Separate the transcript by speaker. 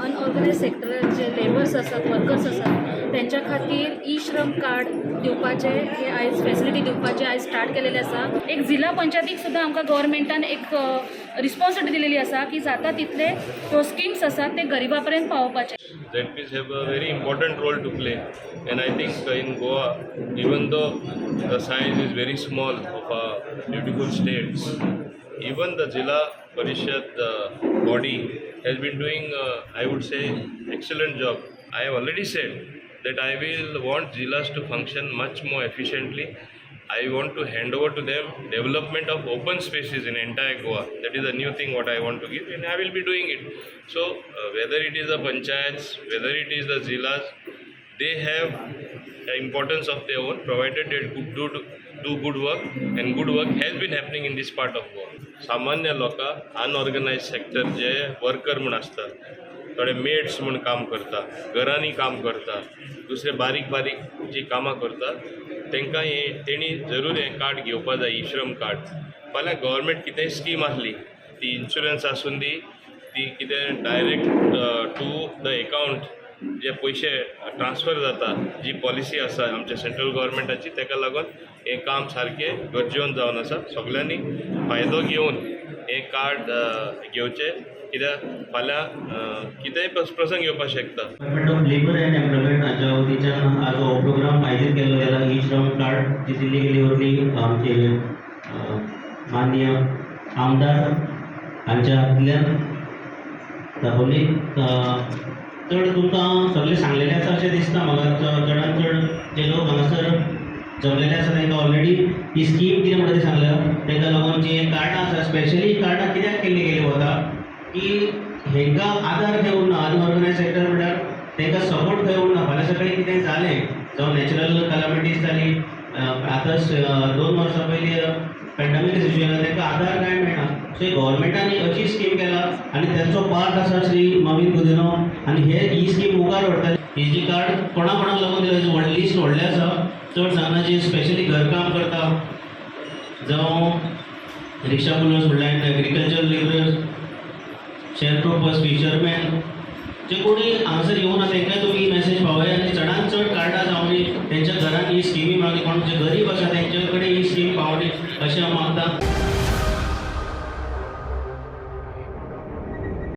Speaker 1: अनऑर्गनायज सेक्टरात जे labours आसात, workers आसात, तेंच्या खातीर ई श्रम कार्ड दिवपाचें हे आयज फेसिलिटी दिवपाचें आयज स्टार्ट केलेलें आसा. एक जिल्हा पंचायतीक सुद्दां आमकां गव्हर्मेंटान एक रिस्पॉन्सिबिलिटी दिलेली आसा की जाता तितले ह्यो स्किम्स आसात ते गरिबा पर्यंत पावोवपाचे.
Speaker 2: ZPs have a very important role to play, and I think in Goa, even though the size is very small of a beautiful state, even the Zilla Parishad body has been doing, I would say, excellent job. I have already said that I will want Zillas to function much more efficiently. I want to hand over to them development of open spaces in entire Goa. That is a new thing what I want to give, and I will be doing it. So, whether it is the panchayats, whether it is the zillas, they have the importance of their own, provided they could do good work, and good work has been happening in this part of Goa. सामान्य लोकां, अनऑर्गनायज sector जे worker म्हूण आसता, थोडे maids म्हूण काम करता, घरांनी काम करता, दुसरे बारीक बारीक जी कामां करता, तांकां हें तेणी जरूर हें कार्ड घेवपा जाय, ई श्रम कार्ड. फाल्यां गव्हर्मेंट कितेंय स्कीम आसली, ती इन्शुरन्स आसूं दी, ती कितें डायरेक्ट टू the account जे पयशे ट्रान्सफर जाता, जी पॉलिसी आसा आमच्या सेंट्रल गव्हर्मेंटाची, ताका लागून हें काम सारकें गरजेवन जावन आसा. सगल्यांनी फायदो घेवन हें कार्ड घेवचें, कित्याक फाल्यां कितेंय प्रसंग येवपाक शकता.
Speaker 3: Department of Labour and Employment हाच्या वतीच्यान आज हो प्रोग्राम आयोजीत केल्लो गेला. ई श्रम कार्ड जी दिल्ली गेली वतली आमचे माननीय आमदार हांच्या हातल्यान दाखोवली. चड तुमकां सगळें सांगलेलें आसा अशें दिसता म्हाका. चडान चड जे लोक हांगासर जमलेले आसा, तांकां ऑलरेडी ही स्कीम कितें म्हणटा ती सांगल्या. तांकां लागून जी कार्डां आसा, स्पेशली कार्डां कित्याक केल्ली गेली वता की हेंकां आदार खंय उरना. अनऑर्गनायज सेक्टर म्हणल्यार तांकां सपोर्ट खंय उरना. फाल्यां सकाळीं कितें जालें, जावं नॅचरल कॅलामिटीज जाली, आतां 2 वर्सां पयलीं पॅन्डमीक सिच्युएशन, तांकां आदार कांय मेळना. सो गव्हर्मेंटान एक अशी स्कीम केला आनी तांचो पार्ट आसा श्री मॉवीन गुदिन्हो आनी हे ही स्कीम मुखार व्हरतले. ही जी कार्ड कोणा कोणाक लागून दिला, व्हडली लिस्ट व्हडलें आसा. चड सांगना, जी स्पेशली घरकाम करता, जावं रिक्षा पुलर्स म्हणल्यार agriculture labourers, share croppers, fisherman, जे कोणी हांगासर येवना, तांकां तुमी ही मॅसेज पावया आनी चडान चड कार्डां जावनी, तेंच्या घरान ही स्किमी मेळोनी, कोण जे गरीब आसा तेंचे कडेन ही स्कीम पावली अशें हांव मागता.